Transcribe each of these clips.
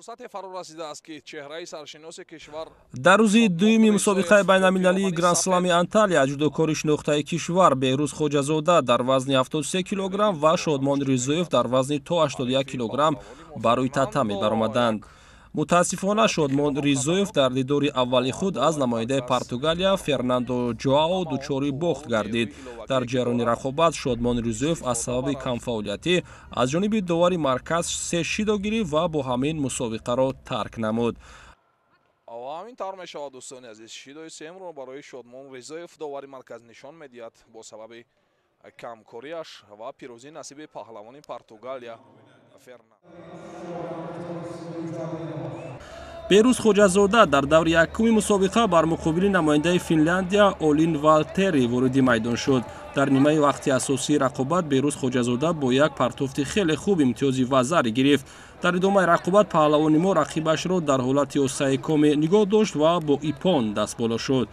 Фурсате фаро расидааст, ки чеҳраи саршиноси кишвар. Дар рӯзи дуюми мусобиқаи байналмилалии Гранд-слами Анталия ҷудокори шинохтаи кишвар Беҳрӯз Хоҷазода дар вазни 73 килограмм ва Шодмон Ризоев дар вазни то 81 килограмм ба рӯи татами баромаданд. Мутаассифона, Шодмон Ризоев дар дидори аввали худ аз намояндаи Португалия Фернандо Ҷоао дучори бохт гардид. Дар ҷараёни рақобат Шодмон Ризоев аз сабаби камфаъолиятӣ аз ҷониби довари марказ се шидо гирифт ва бо ҳамин мусобиқаро тарк намуд. Ва ҳамин тавр мешавад, дӯстони азиз, шидои сеюмро барои Шодмон Ризоев довари марказ нишон медиҳад бо сабаби камкориаш ва пирӯзӣ насиби паҳлавони Португалия Фернандо. Беҳрӯз Хоҷазода дар даври якуми мусобиқа бар муқобили намояндаи Финляндия Олин Валтери вориди майдон шуд. Дар нимаи вақти асосии рақобат Беҳрӯз Хоҷазода бо як партофти хеле хуб имтиёзи вазари гирифт. Дар идомаи рақобат паҳлавони мо рақибашро дар ҳолати осайкоме нигоҳ дошт ва бо ипон дастболо шуд.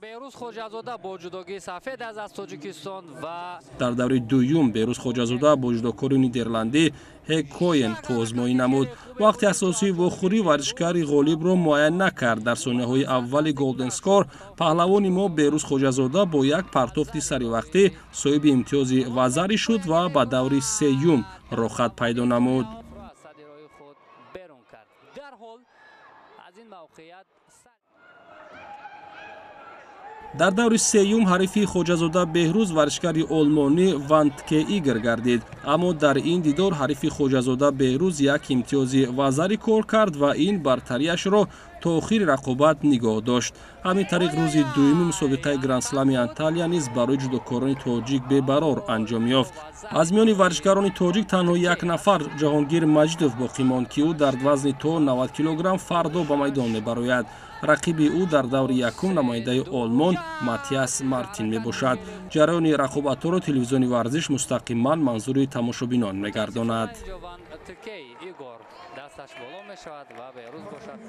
Беҳрӯз Хоҷазода бо ҷудогии сафед аз Тоҷикистон ва Дар даври дуюм Беҳрӯз Хоҷазода бо ҷудокори нидерландӣ Ҳек Коен қувваозмоӣ намуд. Вақти асосии вохӯрӣ варзишгари ғолибро муайян накард. Дар сонияҳои аввали голден скор паҳлавони мо Беҳрӯз Хоҷазода бо як партофти саривақтӣ соҳиби имтиёзи вазарӣ шуд ва ба даври сеюм роҳхат пайдо намуд. Аз сади роҳи худ берун кард. Дарҳол аз ин мавқеият Дар даври сеюм ҳарифи Хоҷазода Беҳрӯз варзишгари олмонӣ Вантке Игор гардид. Аммо дар ин дидор ҳарифи Хоҷазода Беҳрӯз як имтиёзи вазарӣ кор кард ва ин бартариашро то охири рақобат нигоҳ дошт. Ҳамин тариқ, рӯзи дуюми мусобиқаи Гранд-слами Анталия низ барои ҷудокорони тоҷик бебарор анҷом ёфт. Аз миёни варзишгарони тоҷик танҳо як нафар, Ҷаҳонгир Маҷидов, боқӣ монд, ки ӯ дар вазни то 90 килограмм фардо ба майдон мебарояд. Рақиби ӯ дар даври якум намояндаи Олмон Матиас Мартин мебошад. Ҷараёни рақобатҳоро телевизиони Варзиш мустақиман манзури тамошобинон мегардонад. Игор дасташ боло мешавад ва Беҳрӯз бошад.